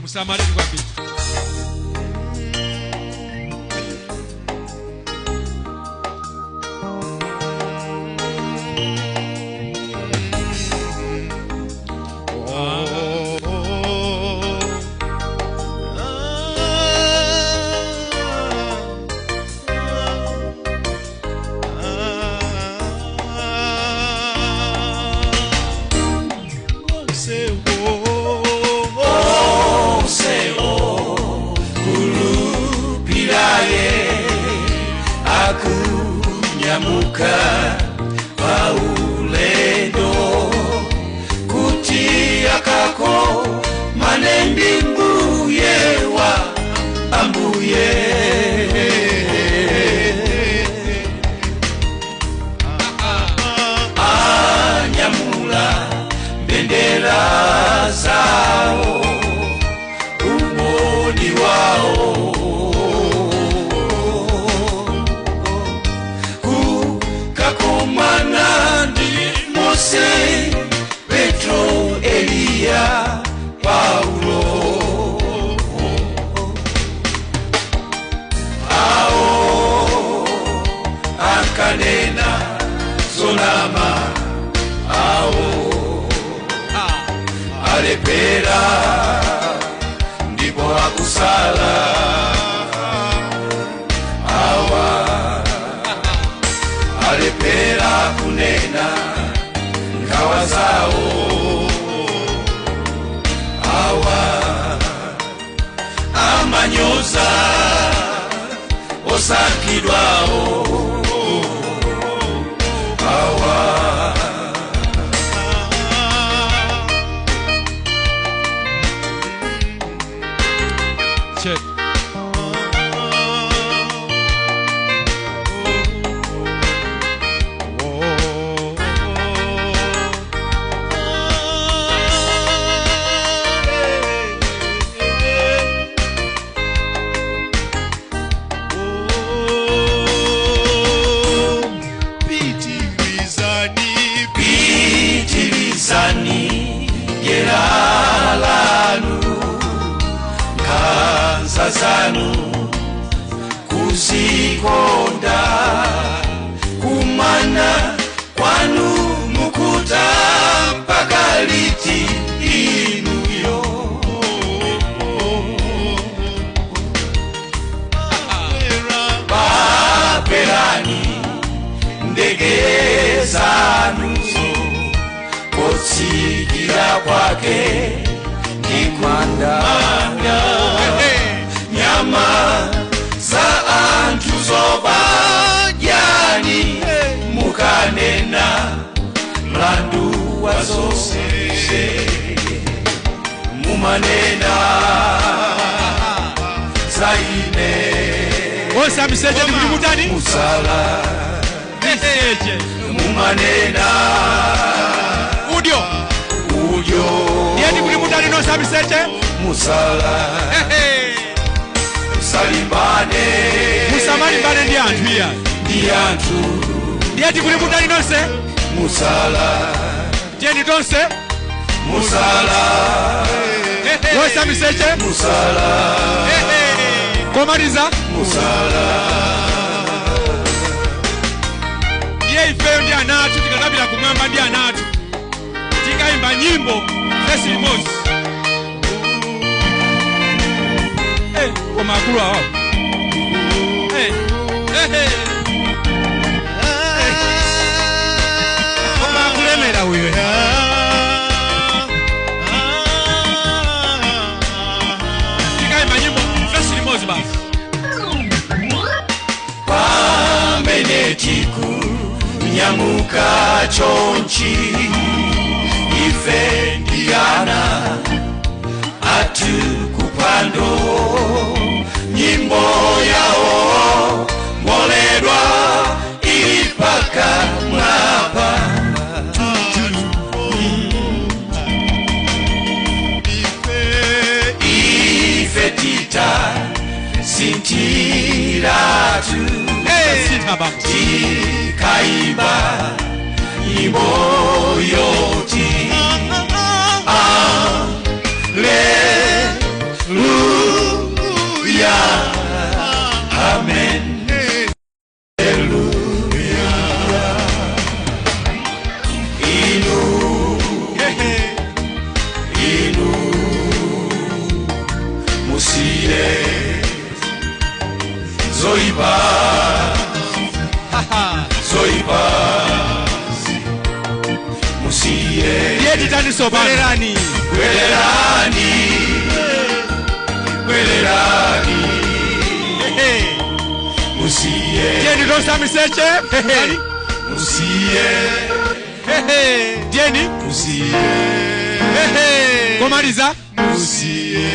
Musamali kwambiri. Nyamuka paulendo kutia kako manembi mbuye wa ambuye anyamula bendera zao umoni wao Petro, Elia, Paulo Ao akanena zonama ao alepera ndipo akusala awa alepera kunena kawazao awa amanyoza osakidwao awa. Check. Yelalanu kanzazanu kuzikonda kumana kwanu mukuta mpaka liti inuyo paperani ndege zanuzo kotsigira kwake ndikwanda nyama za anthu zobajani mukanena mlandu wa zonse mumanena zaine osa miseje ndikutani musala miseje mumanena udio udio yeni kuli mutani no sabiseche musala salimbane musamalimbane ndi anthu iya ndi anthu ndiyeti kuli mutani nonse musala tiyeni tonse musala osa miseche musala komaliza musala. Ndiye ifeyo ndi ana athu tikakapita kumwamba ndi ana athu tikaimba nyimbo vesi limodzi. Koma akulu awawo koma akulemera uyo tikaimba nyimbo vesi limodzi basi. Pamene tikunyamuka chonchi ife ndiana atukupando nyimbo yao moledwa ipaka mwapa ife tita sintiratu tikaimba nyimbo yoti ale Titani sopano. Bwererani. Bwererani, bwererani, musiye, Tiyeni tonse amiseche. musiye, Tiyeni musiye, komaliza. Musiye.